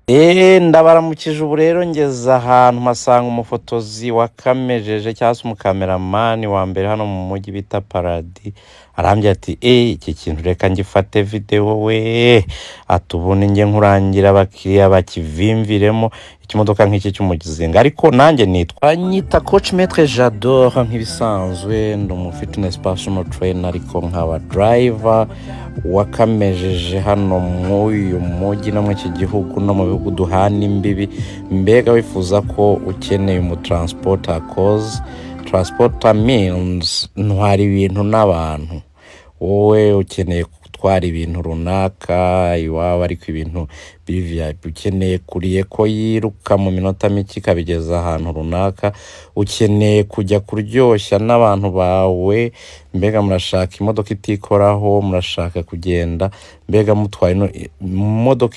Ndabaramukije. Ubu rero ngeze ahantu mpasanga umufotozi wa kamejeje cyangwa se umukameramani wa mbere hano mu mujyi bita Paradi. Arambwira ati: "Iki kintu reka ngifate videwo we." Ati: "Ubundi njye nkurangira abakiriya bakivimviremo ikimodoka nk'iki cy'umuzinga." Ariko nanjye nitwa nyita Coach Maître Jador nk'ibisanzwe, ndi umu fitness personal trainer, ariko nkaba driver wakamejeje hano mw'uyu mujyi no mu iki gihugu no mu bihugu duhana imbibi. Mbega wifuza ko ukeneye umutransporter, cause transporter means ntwara ibintu n'abantu. Wowe ukeneye gutwara ibintu runaka iwawe, ariko ibintu biri VIP, ukeneye kuriye ko yiruka mu minota mike ikabigeza ahantu runaka, ukeneye kujya kuryoshya n'abantu bawe, mbega murashaka imodoka itikoraho, murashaka kugenda mbega mutwaye imodoka.